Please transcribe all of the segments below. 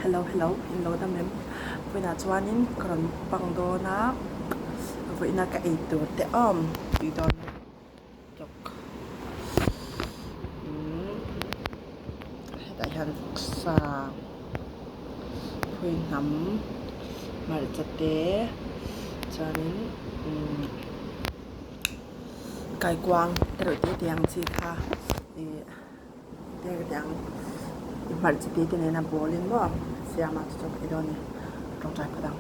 Hello hello in lo dam em vawiinah chuanin ka rawn bang dawn a vawiina ka ei tur te awm tih dawn lawk umm hetah hian vawksa phui hnam hmarcha te chuanin umm kaikuang te reuh te te ang chi kha ih hmarcha te te nena bawl in maw siam a chu chu ka ei dawn a ni tawngtai phawt ang.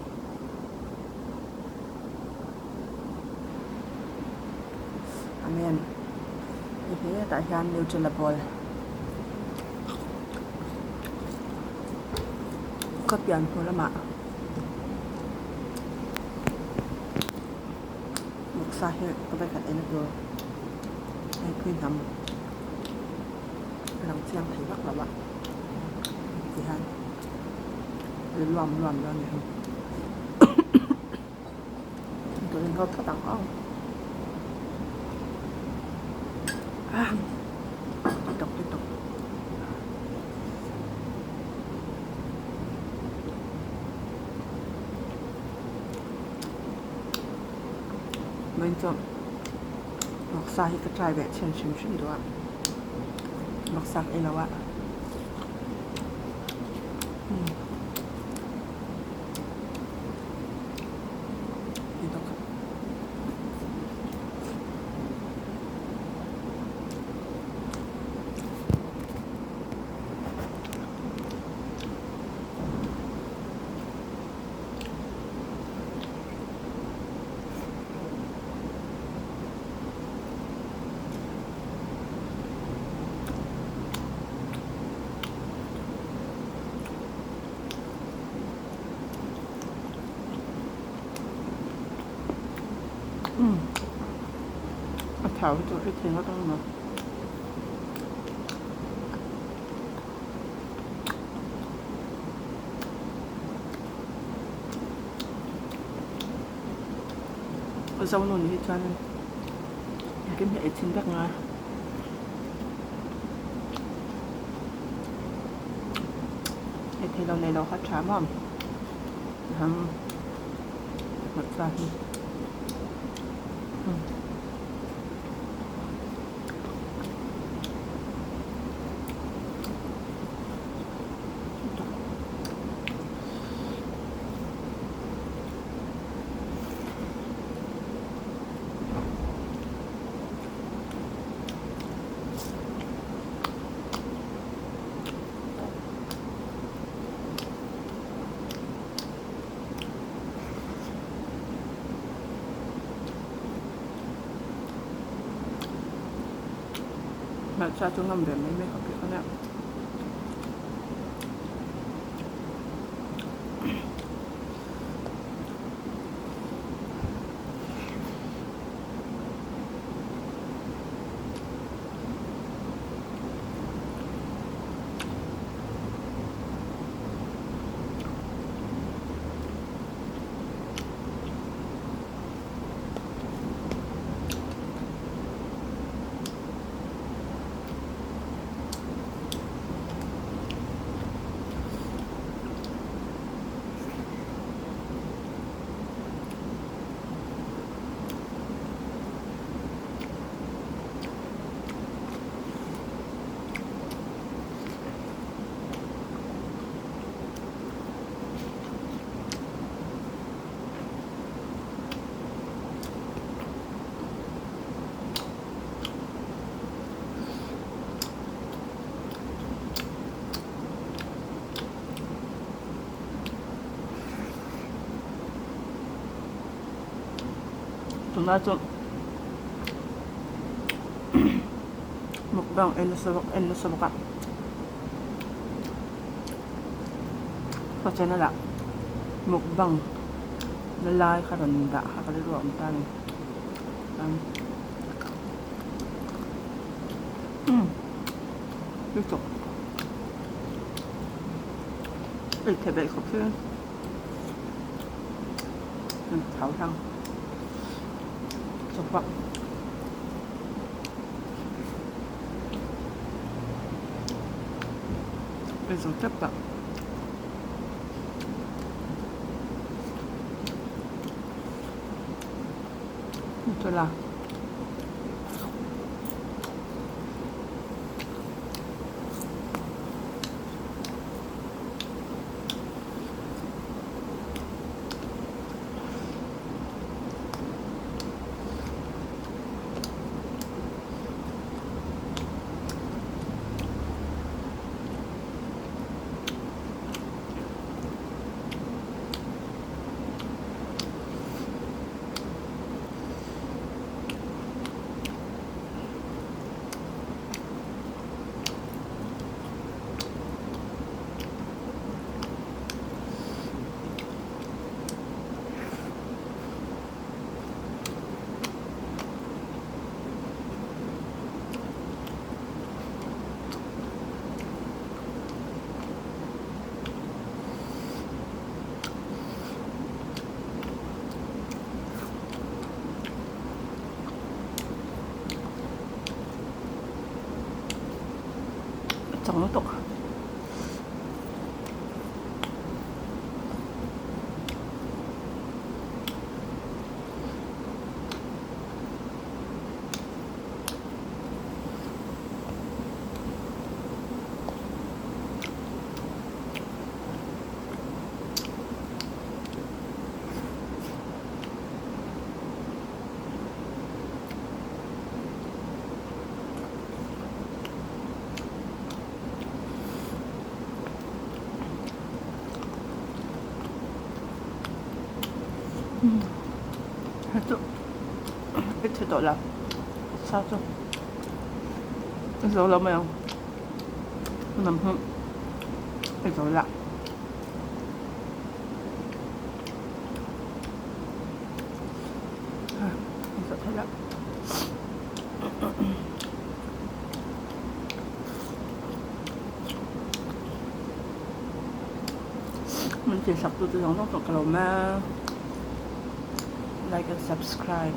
Amen hei hi hetah hian nutella ball ka pian hnu lamah vawksa hi ka vekhat eina tur hei phui hnam. A lang chiang thei vak lo a tihian ri luam luam dawn a ni hei tun in rawt phawt ang aw ti tawk ti tawk. Vawksa hi ka try ve chhin hrim hrim duh a, vawksa ka ei lo a. A thau hi chu i thei ngawt ang maw. Zonun hi chuan engkim hi ei chhin vek ngai. Ei thei lo nei lo kha tha maw hmarcha hi. Hmarcha chu ngam ve mai mai khawp hi ka nia. Tunlai chu mukbang en nasa bawk en nasa bawk a ka channel ah mukbang na lai kha rawn dah kha ka rilru a awm ta a ni. Umm lutuk ei thei belh khawp hi thau thang chawhpawlh ei zo tep tawh. Chula. Chang lutuk. Hei chu i thi tawh lo sa chu i zo lo mai ang hnam hi i zo lah. I zo thei lo. Min tihsak tu te zawng zawng tawh ka lo ma. Like and subscribe.